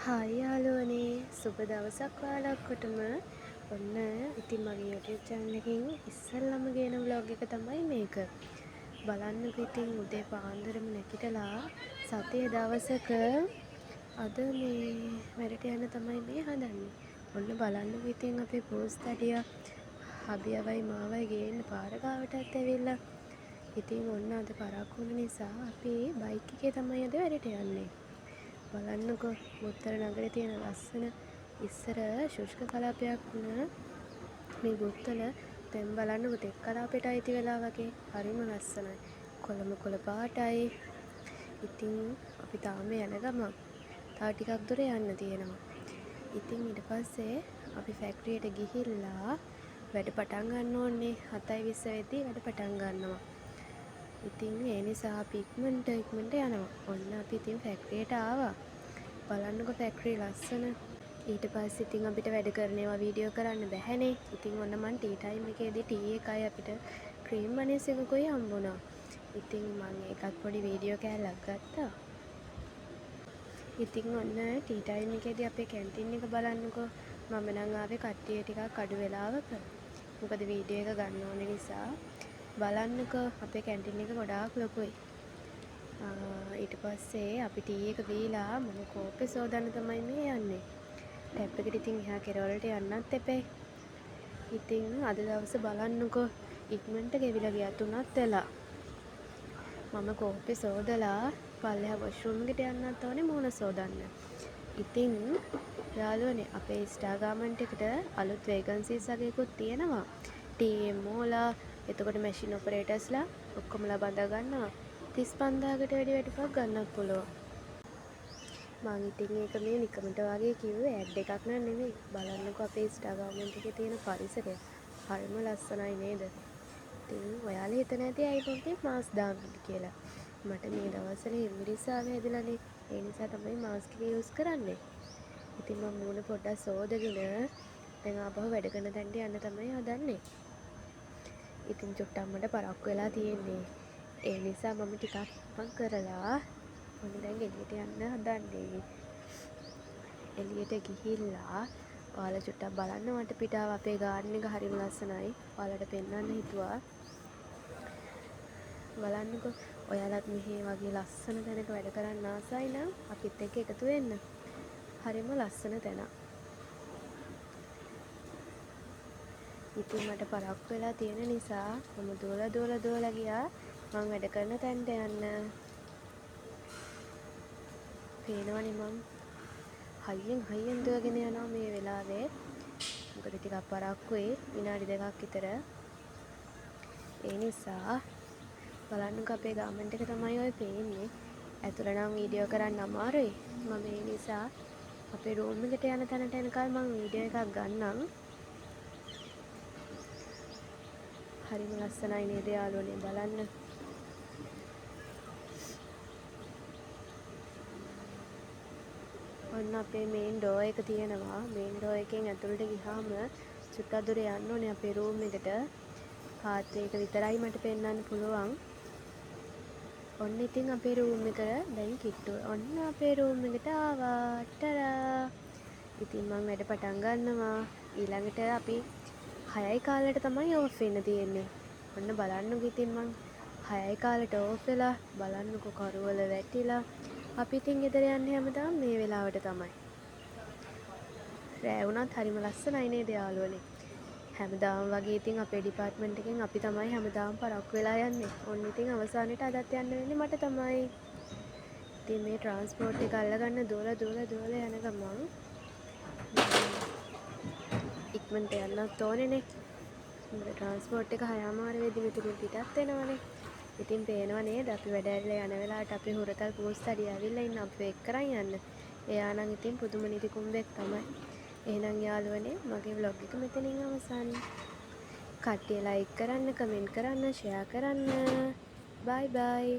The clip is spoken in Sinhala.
හායි යාළුවනේ, සුබ දවසක් ඔයාලා ඔක්කොටම. ඔන්න ඉතින් මගේ YouTube channel එකෙන් ඉස්සෙල්ලම ගේන vlog එක තමයි මේක. බලන්නකෝ ඉතින් උදේ පාන්දරම නැගිටලා සතිය දවසක අද මේ වැඩට යන්න තමයි මේ හදන්නේ. ඔන්න බලන්නකෝ ඉතින් අපේ පූස් තඩියා හබියවයි මාවයි ගේන්න පාර ගාවටත් ඇවිල්ලා. ඉතින් ඔන්න අද පරක්කු වුණ නිසා අපි බයික් එකේ තමයි අද වැඩට යන්නේ. බලන්නකෝ බුත්තල නගරේ තියෙන ලස්සන, ඉස්සර ශුෂ්ක කලාපයක් වුණ මේ බුත්තල දැන් බලන්නකෝ තෙක් කලාපයට අයිති වෙලා වගේ. හරිම ලස්සනයි. කොළම කොළ පාටයි. ඉතින් අපි තාම යන ගමන්. තව ටිකක් දුර යන්න තියෙනවා. ඉතින් ඊට පස්සේ අපි ෆැක්ටරියට ගිහිල්ලා වැඩ පටන් ගන්න ඕනේ. 7:20 වෙද්දී වැඩ පටන් ගන්නවා. ඉතින් ඒ නිසා අපි ඉක්මනට ඉක්මනට යනවා. ඔන්න අපි ඉතින් ෆැක්ටරියට ආවා. බලන්නකෝ ෆැක්ටරි ලස්සන. ඊට පස්සේ ඉතින් අපිට වැඩ කරන ඒවා වීඩියෝ කරන්න බැහැනේ. ඉතින් ඔන්න මං ටී ටයිම් එකේදී ටී එකයි අපිට ක්‍රීම් බනිස් එකකුයි හම්බුණා. ඉතින් මං ඒකත් පොඩි වීඩියෝ කෑල්ලක් ගත්තා. ඉතින් ඔන්න ටී ටයිම් එකේදී අපේ කැන්ටින් එක බලන්නකෝ. මම නම් ආවේ කට්ටිය ටිකක් අඩු වෙලාවක. මොකද වීඩියෝ එක ගන්න ඕන නිසා. බලන්නකෝ අපේ කැන්ටින් එක ගොඩාක් ලොකුයි. ඊට පස්සේ අපි ටී එක බීලා මම කෝප්පේ සෝදන්න තමයි මේ යන්නේ. ටැප් එකට ඉතින් එහා කෙරවලට යන්නත් එපේ. ඉතින් අද දවස බලන්නකෝ ඉක්මනට ගෙවිලා ගියා, 3ත් වෙලා. මම කෝප්පේ සෝදලා පල්ලෙහා වොෂ්රූම් එකට යන්නත් ඕනේ මූණ සෝදන්න. ඉතින් යාළුවනේ අපේ ස්ටාර් ගාමන්ට් එකට අලුත් වේකන්සිස් වගේකුත් තියෙනවා. TMO ලා, එතකොට මැෂින් ඔපරේටර්ස්ලා ඔක්කොමලා බඳා ගන්නවා. 35,000කට වැඩි වැටුපක් ගන්නත් පුළුවන්. මං ඉතින් ඒක මේ නිකමට වගේ කිව්වේ, ඇඩ් එකක් නම් නෙමෙයි. බලන්නකෝ අපේ ස්ටාර් ගාමන්ට් එකේ තියෙන පරිසරය. හරිම ලස්සනයි නේද? ඉතින් ඔයාලා හිතන ඇති ඇයි මං මේ මාස්ක් දාන්නේ කියලා. මට මේ දවස්වල හෙම්බිරිස්සාව හැදිලානේ. ඒ නිසා තමයි මාස්ක් එක යූස් කරන්නේ. ඉතින් මං මූණ පොඩ්ඩක් සෝදගෙන දැන් ආපහු වැඩ කරන තැනට යන්න තමයි හදන්නේ. ඉතින් චුට්ටක් මට පරක්කු වෙලා තියෙන්නේ. ඒ නිසා මම ටිකක් ඉක්මන් කරලා ඔන්න දැන් එළියට යන්න හදන්නේ. එළියට ගිහිල්ලා ඔයාලා චුට්ටක් බලන්න වටපිටාව, අපේ ගාඩන් එක හරිම ලස්සනයි. ඔයාලට පෙන්වන්න හිතුවා. බලන්නකෝ ඔයාලත් මෙහි වගේ ලස්සන තැනක වැඩ කරන්න ආසයි නම් අපිත් එක්ක එකතු වෙන්න. හරිම ලස්සන තැනක්. ඉතින් මට පරක්කු වෙලා තියෙන නිසා මම දුවලා දුවලා දුවලා ගියා මං වැඩ කරන තැනට යන්න. පේනවනේ මං හයියෙන් හයියෙන් දුවගෙන යනවා මේ වෙලාවේ. මොකද ටිකක් පරක්කුයි, විනාඩි දෙකක් විතර. ඒ නිසා බලන්නකෝ අපේ ගාමන්ට් එක තමයි ඔය පේන්නේ. ඇතුළ නම් වීඩියෝ කරන්න අමාරුයි. මම ඒ නිසා අපේ රූම් එකට යන තැනට එනකල් මං වීඩියෝ එකක් ගන්නම්. හරිම ලස්සනයි නේද යාළුවනේ බලන්න. ඔන්න අපේ මේන් ඩෝර් එක තියෙනවා. මේන් ඩෝර් එකෙන් ඇතුළට ගිහාම චුට්ටක් දුර යන්න ඕනේ අපේ රූම් එකට. පාත් එක විතරයි මට පෙන්වන්න පුළුවන්. ඔන්න ඉතින් අපේ රූම් එක දැන් කිට්ටුව. ඔන්න අපේ රූම් එකට ආවා. ටරා. ඉතින් මං වැඩ පටන් ගන්නවා. ඊළඟට අපි 6යි කාලට තමයි ඕෆ් වෙන්න තියෙන්නේ. ඔන්න බලන්නකෝ ඉතින් මං 6යි කාලට ඕෆ් වෙලා බලන්නකෝ කරුවල වැටිලා. අපි ඉතින් ගෙදර යන්නේ හැමදාම මේ වෙලාවට තමයි. රෑ වුණත් හරිම ලස්සනයි නේද යාළුවනේ. හැමදාම වගේ ඉතින් අපේ ඩිපාර්ට්මන්ට් එකෙන් අපි තමයි හැමදාම පරක්කු වෙලා යන්නේ. ඔන්න ඉතින් අවසානයේට අදත් යන්න වෙන්නේ මට තමයි. ඉතින් මේ ට්‍රාන්ස්පෝර්ට් එක අල්ලගන්න දුවලා දුවලා දුවලා යන ගමන් ඉක්මනට යන්නත් ඕනේනේ. මොකද ට්‍රාන්ස්පෝර්ට් එක 6:00 වෙද්දි මෙතනින් පිටත් වෙනවනේ. ඉතින් පේනව නේද අපි වැඩ ඇරිලා යන වෙලාවට අපේ හුරතල් පූස් තඩිය ඇවිල්ලා ඉන්න අපිව එක් කරන් යන්න. එයා නම් ඉතින් පුදුම නිදි කුඹෙක් තමයි. එහෙනම් යාළුවනේ මගේ ව්ලොග් එක මෙතනින් අවසන්. කට්ටිය ලයික් කරන්න, කමෙන්ට් කරන්න, ෂෙයා කරන්න. බයි බයි.